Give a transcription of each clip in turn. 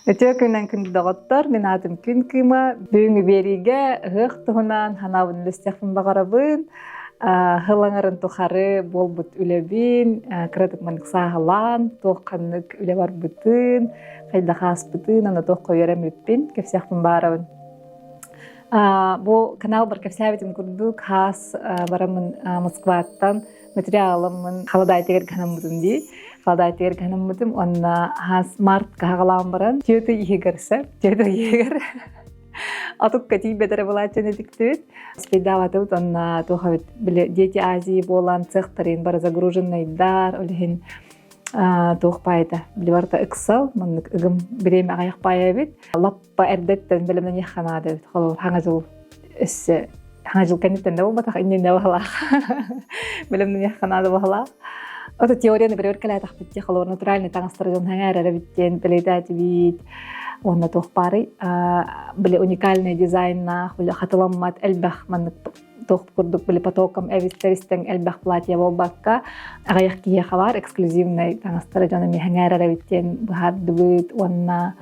Үтүө күнэн күндү доҕоттор, мин аатым Күн Кыыма. Бүгүҥҥү биэриигэ ыһыах туһунан санаабын үллэстиэхпин баҕарабын. Сыл аҥарын тухары буолбут үлэбин, кыратык маннык сааһылаан, туох ханнык үлэ барбытын, хайдах ааспытын, аны туох үөрэммиппин кэпсиэхпин баарабын. Бу каналбар кэпсээбитим курдук, хаас бараммын Москваттан материаламмын халадаайтыгар ганаммытым дии. Халадаайтыгар ганаммытым уонна хаас март каһаҕалаан баран түөтэ иһигэр сөп, түөтэ иһигэр атукка тиийбэтэрэ былааччаны тиктибит. Спейдаабатыбыт уонна туохабыт били Дети Азии буолан цехтарын бары загруженныйдар, ол иһин туох паайта били барыта ыксал, маннык ыгым бириэмэ аҕыйах паайа эбит. Лаппа эрдэттэн бэлэмнэниэххэ наада эбит. Холобур, хаҥа дьыл өссө хаҥа дьыл кэнниттэн да буолбатах, иннинэ баһылаах. Бэлэмнэниэххэ наада баһылаах. Ото теорияны бэрбэр кэлээтэхпит дии, холобур, натуральный таҥастары дьон хаҥа эрэр эбит диэн бэлиэтээтибит. Уонна туох баарый, били уникальный дизайннаах, били хатыламмат элбэх маннык туох курдук били потоком эбистэр элбэх платье буолбакка аҕыйах киһиэхэ баар эксклюзивнай таҥастары дьон эмиэ сэҥээрэр эбит диэн быһаардыбыт уонна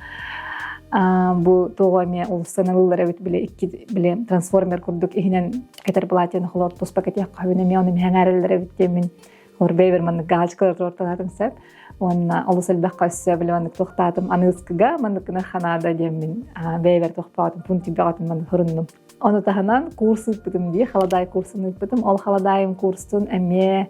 бу туоҕу эмиэ улустаныллар эбит били икки били трансформер курдук иһинэн кэтэр платьены холор туспа кэтиэххэ хөбүн эмиэ ону эмиэ сэҥээрэллэр эбит диэн мин Орбейбер маннык галочкалар туорталаатым сөп уонна олус элбэххэ өссө били маннык туохтаатым аныыскыга манныкына ханаада диэммин бэйэбэр туохпаатым пункт бөҕөтүн маннык хоруннум. Ону таһынан курс ыыппытым дии, халадаай курсун ыыппытым. Ол халадаайым курсун эмиэ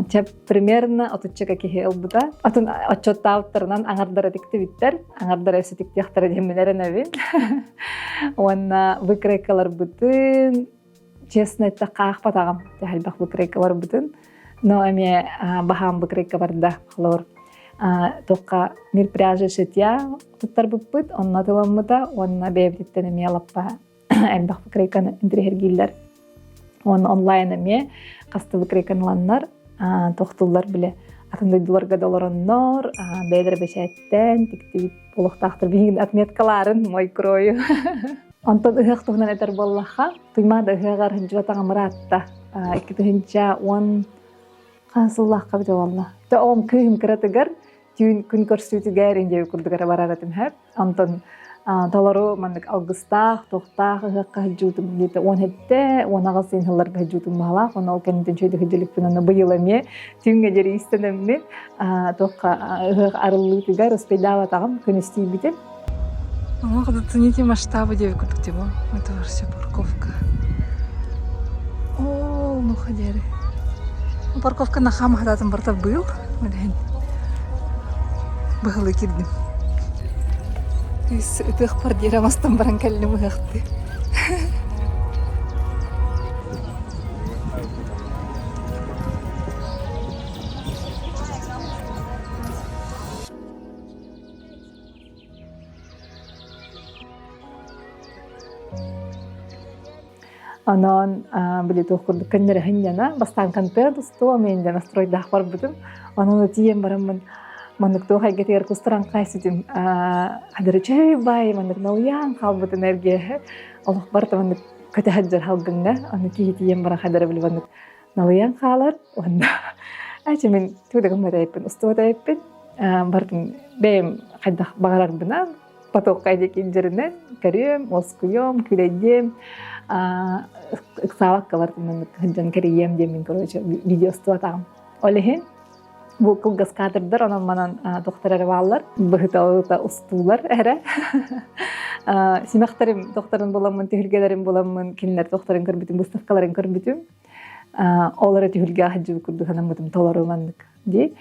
чэ примерно отуччака киһи ылбыта. Атын отчуоттаабыттарынан аҥардара тиктибиттэр, аҥардара өссө тиктиэхтэрэ диэммин эрэнэбин. Уонна выкройкаларбытын честно эттэххэ аахпатаҕым элбэх выкройка барбытын. Но эмиэ баһаам выкройка барда. Холобур, туохха мир пряжи шитья туттарбыппыт, онно атыламмыта уонна бэйэбититтэн эмиэ лаппа элбэх выкройканы интириэһиргииллэр. Уонна онлайн эмиэ хаста выкройканы ыланнар тохтуллар биле атын дойдуларга да олороннор бэйэлэрэ бэчээттэн тиктибит буолуохтаахтар биһигин отметкалаарын мой крою. Онтон ыһыах туһунан этэр буоллахха, Туймаада ыһыаҕар сылдьыбатаҕым ыраатта. 2010 хаһан сыллаахха бүтэ буолла. Тэ оҕом кыыһым кыратыгар түүн күн көрсүүтүгэр индия курдук эрэ барар этим һэп. Онтон толору маннык алгыстаах, туохтаах ыһыахха сылдьыбытым диэтэ 17, 18 син сылларга сылдьыбытым баһалаах. Онно ол кэнниттэн үчүгэй сылдьылыкпын онно быйыл эмиэ түүҥҥэ диэри иистэнэммин туохха ыһыах арыллыытыгар успейдаабатаҕым күнүс тиийбитим. Ох, зацените масштабы диэбит курдук типа. Это все парковка. О, ну ходили. Ну, парковка на хам хататын барта был. Блин. Быһылы кирдим. Ытыах пардира мастан баран кэллим ыһыахты. Онон били туох курдук көннөрө сынньана, бастаан контент устуом, мин дьэ настройдаах барбытым. Онон тиийэн бараммын маннык туох эйгэтигэр кустаран хайсытым хадары чэй бай маннык налыйаан хаалбытын эргиэһэ олох барыта маннык көтө сылдьар халгыҥҥа аны киһи тиийэн баран хадары били маннык налыйан хаалар уонна ачы мин тугу да гыммат эбиппин устубат эбиппин барытын бэйэм хайдах баҕарарбынан потокка диэки илдьэринэн көрүөм уоскуйуом күлэйдиэм ыксаабакка барытын сылдьан кэрийиэм диэммин короче видео устубатаҕым ол иһин бу кылгас кадрдар онон манан тохтор эрэ бааллар быһыта устуулар эрэ симэхтэрим тохторун буламмын түһүлгэлэрин буламмын кинилэр тохторун көрбүтүм выставкаларын көрбүтүм ол эрэ түһүлгэ сылдьыбыт курдук санаммытым толору маннык дии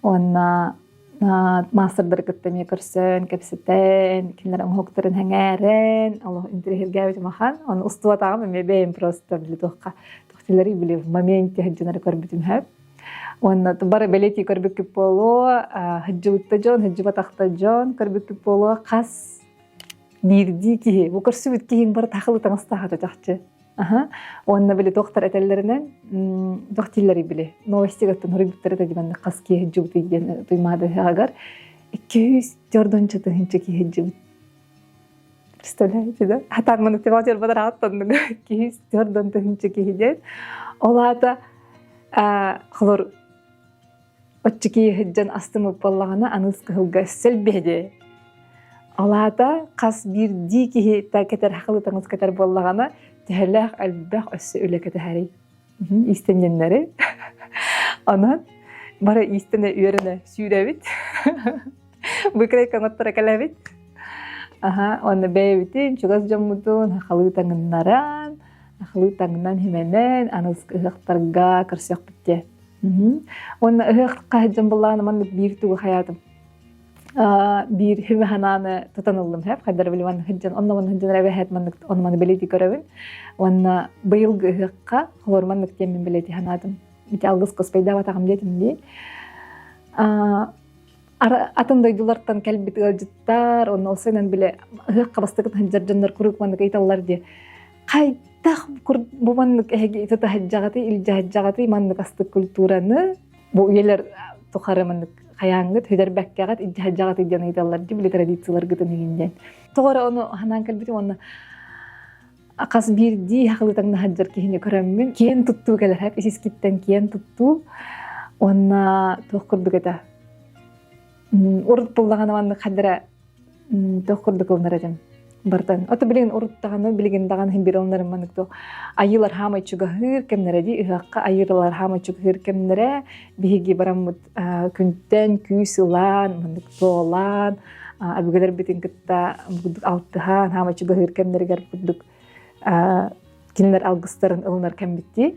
уонна маастардары кытта эмиэ көрсөн кэпсэтэн кинилэр оҥоһуктарын сэҥээрэн олох интэриэһиргээбитим ахан ону устубатаҕым эмиэ бэйэм просто били туохха тохтилары били в моменте сылдьанары көрбүтүм сөп уонна бары бэлиэтии көрбүккүт буолуо сылдьыбытта дьон сылдьыбатахта дьон көрбүккүт буолуо хас биирдии киһи бу көрсүбүт киһиҥ бары тахылы таҥастаах чахчы Аха. Уонна били туохтар этэллэринэн, туох дииллэрий били, новостигаттан хоруйбуттар этэ дии хас киһи сылдьыбытый диэн Туймаада ыһыаҕар 204 тыһыынча киһи сылдьыбыт. Представляете, да? Хатаан маны тибаатер бадарааттанныга 204 тыһыынча киһи диэн. Ол аата холор оччо киһи сылдьан астымыт буоллаҕына аныыс кыһылга сэлбиһэ дии. Ол аата хас биирдии киһи та кэтэр хахылы таҥас кэтэр буоллаҕына, төһөлөөх элбэх өссө үлэ кэтэһэрий? Иистэнньэннэри. Онон бары иистэнэ үөрэнэ сүүрэбит. Быкырай оҥотторо кэлэбит. Аха, уонна бэйэбитин, чугас дьоммутун хахалыы таҥыннаран, хахалыы таҥнан химэнэн, аныгыс ыһыахтарга көрсүөхпүт диэ. Уонна ыһыах хаһыдьан буллаҕына маннык биир тугу хайаатым. Биир хүмэ ханааны тутан ыллым хэп хайдар били маннык сылдьан онно маннык сылдьан эбэһээт маннык ону маны бэлиэтии көрөбүн уонна быйылгы ыһыахха холор маннык диэммин бэлиэтии санаатым ити алгыс коспайдаабатаҕым диэтим дии атын дойдулартан кэлбит ыалдьыттар онно ол сынан биле ыһыахха бастакы сылдьар дьоннор куруук маннык ыйыталлар дии хайдах бу маннык эһиги тута сылдьаҕытый илдьэ сылдьаҕытый маннык астык культураны Бу үйэлэр тухары маннык хайааҥҥыт хүдэрбэккэҕит илдьэ диэн ыйыталлар дии били традицияларгытын иһин диэн. Тоҕо эрэ ону ханаан кэлбитим уонна хас биирдии хахылытаҥна сылдьар киһини көрөммүн киэн туттуу кэлэр исискиттэн киэн туттуу уонна туох курдук этэ урут буллаҕына маннык хаддара туох курдук ылынар этим бартан ото билигин уруттаҕаны билигин даҕаны иһин биир ылынарым маннык туох айыылар хаамай чугаһыыр кэмнэрэ дии ыһыахха айыылар хаамай чугаһыыр кэмнэрэ биһиги бараммыт күнтэн күүс ылан маннык туолаан өбүгэлэрбитин кытта курдук алтыһан хаамай чугаһыыр кэмнэригэр курдук кинилэр алгыстарын ылынар кэммит дии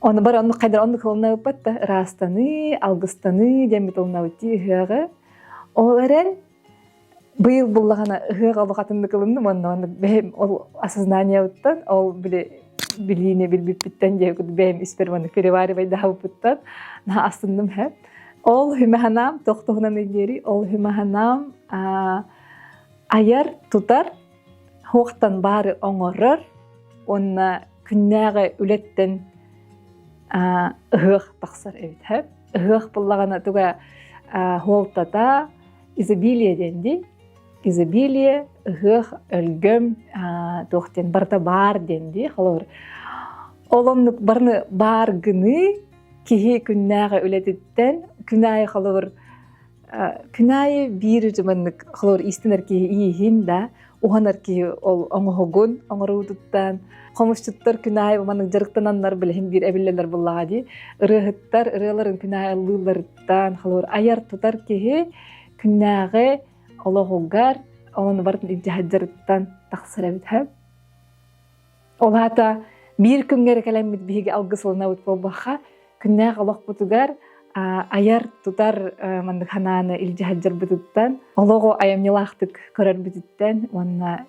Ону бар оннук хайдар оннук ылынабыппат да ыраастаныы, алгыстаныы диэммит ылынабыт дии ыһыаҕы. Ол эрэн быйыл буллаҕына ыһыах олох атыннык ылынным уонна оннук бэйэм ол осознаниябыттан ол били билиини билбиппиттэн диэ бэйэм испэр маннык переваривайдаабыппыттан наһаа астынным һэ. Ол хүмэханаам туох туһунан диэри ол хүмэханаам айар тутар хуохтан баары оҥорор уонна күннээҕи үлэттэн ыһыах тахсар эбит һэ. Ыһыах буллаҕына туга хуолтата изобилие диэн дии. Изобилие, ыһыах, өлгөм, туох диэн барыта баар диэн дии. Холобур, ол оннук барыны баар гыныы киһи күннээҕи үлэтиттэн күн аайы холобур Күн аайы биир маннык холобур иистэнэр киһи ииһин да, уһанар киһи ол оҥоһугун оҥоруутуттан, хомусчуттар күн аайы маннык дьарыктананнар билиһин биир эбиллэллэр буллаҕа дии. Ырыаһыттар ырыаларын күн аайы ыллыылларыттан, холобур айар тутар киһи күннээҕи олоҕугар ону барытын илдьэ сылдьарыттан тахсар эбит һэ. Ол аата биир күҥҥэ эрэ кэлэммит биһиги алгыс ылынабыт буолбахха, күннээх олохпутугар айар, тутар маннык ханааны илдьэ сылдьарбытыттан, олоҕу айымньылаахтык көрөрбүтүттэн уонна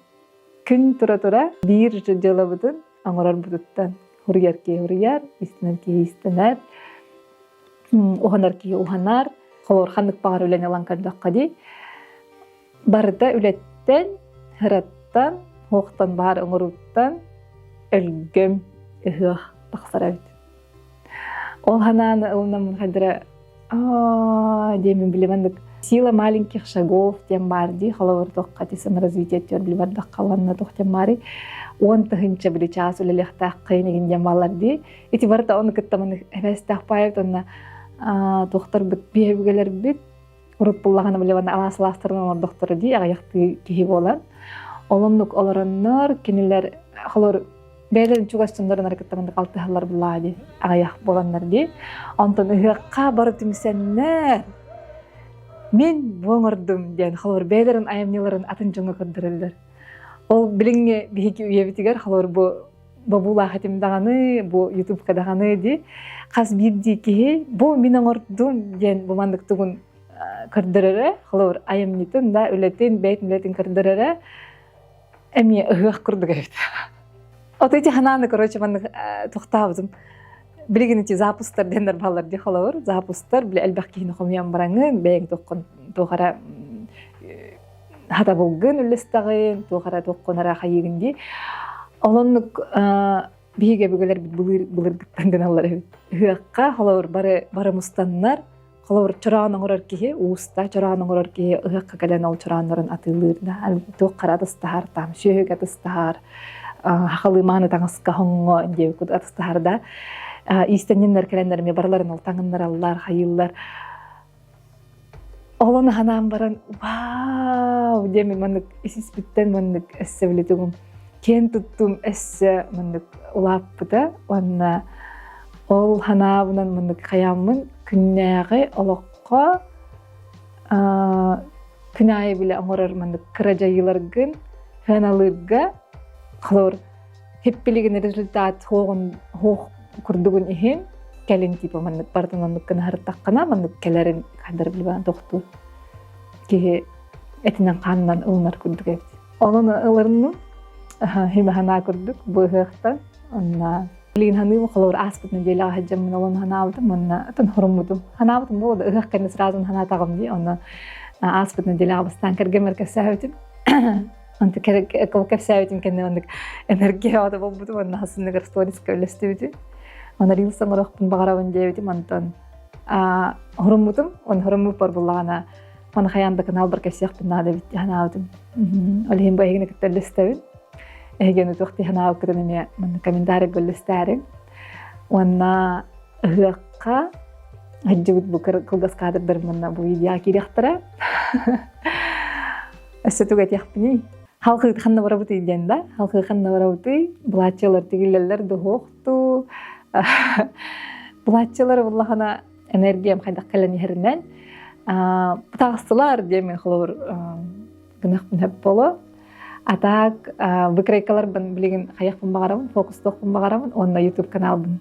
күн тура-тура биир дьыалабытын оҥорорбутуттан хуруйар киһи хуруйар, истэнэр киһи истэнэр, уһанар киһи уһанар, холобур ханнык баҕар үлэни ылан көрдөххө дии, Барыта үлэттэн, ыраттан, уохтан баар оҥорууттан өлгөм ыһыах тахсар эбит. Ол ханааны ылынаммын хайдара аа диэмин били маннык сила маленьких шагов диэн баар дии холобур туохха ти саморазвитие өттүгэр били бардахха уонна туох диэн баарый 10 000 били чаас үлэлиэхтааххын игин диэн бааллар дии ити барыта ону кытта маннык эбээстээх паайбыт уонна туохтарбыт биһэбүгэлэрбит Урут буллаҕына били уонна алаас алаастарын оҥордохторо дии аҕыйахтыы киһи буолан. Ол оннук олороннор кинилэр холор бэйэлэрин чугас дьоннорун эрэ кытта маннык алтыһаллар буллаҕа дии аҕыйах буоланнар дии. Онтон ыһыахха бары түмсэннэр мин бу оҥордум диэн холобур бэйэлэрин айымньыларын атын дьоҥҥо көрдөрөллөр. Ол билиҥҥи биһиги үйэбитигэр холобур бу бобуулаах этим даҕаны, бу ютубка даҕаны дии. Хас биирдии киһи бу мин оҥордум диэн бу маннык тугун көрдөрөрө, холобур айымньытын да үлэтин, бэйэтин үлэтин көрдөрөрө эмиэ ыһыах курдук эбит. Ото ити ханааны, короче, маннык тохтообутум. Билигин ити запустар диэннэр бааллар дии холобур. Запустар, били элбэх киһини хомуйан бараҥын, бэйэҥ туоххун туох эрэ хатабылгын үллэстэҕин, туох эрэ туоххун эрэ хайыыгын дии. Ол оннук биһиги өбүгэлэрбит былыргыттан гыналлар эбит. Ыһыахха холобур бары бары мустаннар, холобур чороон оҥорор киһи, ууста чороон оҥорор киһи ыһыахха кэлэн ол чорооннорун атыылыыр да, туох хара атыстаһар, там сүөһүгэ атыстаһар, хахалыы мааны таҥаска хоҥҥо диэбит атыстаһар да. Иистэнньиннэр кэлэннэр эмиэ барыларын ол таҥыннараллар, хайыыллар. Олон ханаан баран вау диэмин маннык ис-испиттэн маннык өссө билитигум киэн туттум өссө маннык улааппыта уонна ол ханаабынан маннык хайааммын күннээҕи олоххо күн аайы билэ оҥорор маннык кыра дьайыыларгын сыаналыырга холобур хиппилигин результат хуоҕун хуох курдугун иһин кэлин типа маннык барытын оннук гына сырыттаххына маннык кэлэрин хандар билбээн тохтуу киһи этинэн хаанынан ылынар курдук эбит онон ыларынным химе ханаа курдук быыһыахтан онна билигин ханыым холобур ааспыт неделяҕа сылдьаммын олон ханаабытым уонна атын хоруммутум ханаабытым буола да ыһыах кэннэ сразу ханаатаҕым дии онно ааспыт неделяҕа бастаан кэргэммэр кэпсээбитим Онто кэпсээбитим кэннэ оннук энергия оҕото буолбутум уонна хасынныгар сториска үллэстибитим. Онно рилс оҥоруохпун баҕарабын диэбитим онтон хоруммутум. Он хоруммуппар буллаҕына маны хайаан да каналбар кэпсиэхпин наада эбит дии санаабытым. Ол иһин бу эһигини кытта үллэстэбин. Эһигини туох дии санаабыккытын эмиэ манна комментарийга үллэстээриҥ. Уонна ыһыахха сылдьыбыт бу кылгас кадрдарым манна бу видеоҕа киириэхтэрэ. Өссө тугу этиэхпиний? Халқы ханна барабытый диэн да? Халқы ханна барабытый? Былааччылар тигиллэллэр дуһуохтуу. Былааччылар буллахана энергиям хайдах кэлэн иһэринэн таҕыстылар диэн мен холобур гынахпын хөп боло. А так выкройкаларбын билигин хайахпын баҕарабын, фокустуохпун баҕарабын уонна YouTube каналбын.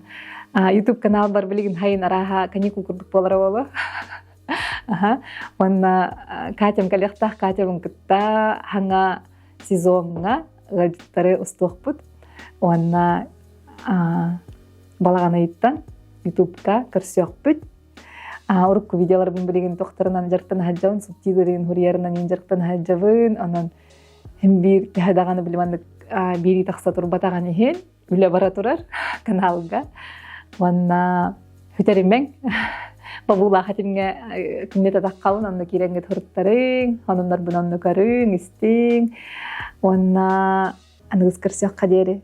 YouTube каналбар билигин хайын арааһа каникул курдук буолара буолуо. Аха. Уонна Катям кэлиэхтээх Катябын кытта хаҥа сезоҥҥа ыалдьыттары устуохпут. Уонна балаҕан ыйыттан ютубка көрсүөхпүт. Урукку видеоларбын билигин тохторунан дьарыктана сылдьабын, субтитрын хуруйарынан дьарыктана сылдьабын. Онон хим биир төһө даҕаны били маннык биирии тахса турбатаҕын иһин үлэ бара турар каналга. Уонна хүтэримэҥ бобуулаах этимҥэ күннэ татаххалын онно киирэҥҥит хуруттарыҥ, ононнорбун онно көрүҥ, истиҥ. Уонна аныгыс көрсүөххэ диэри.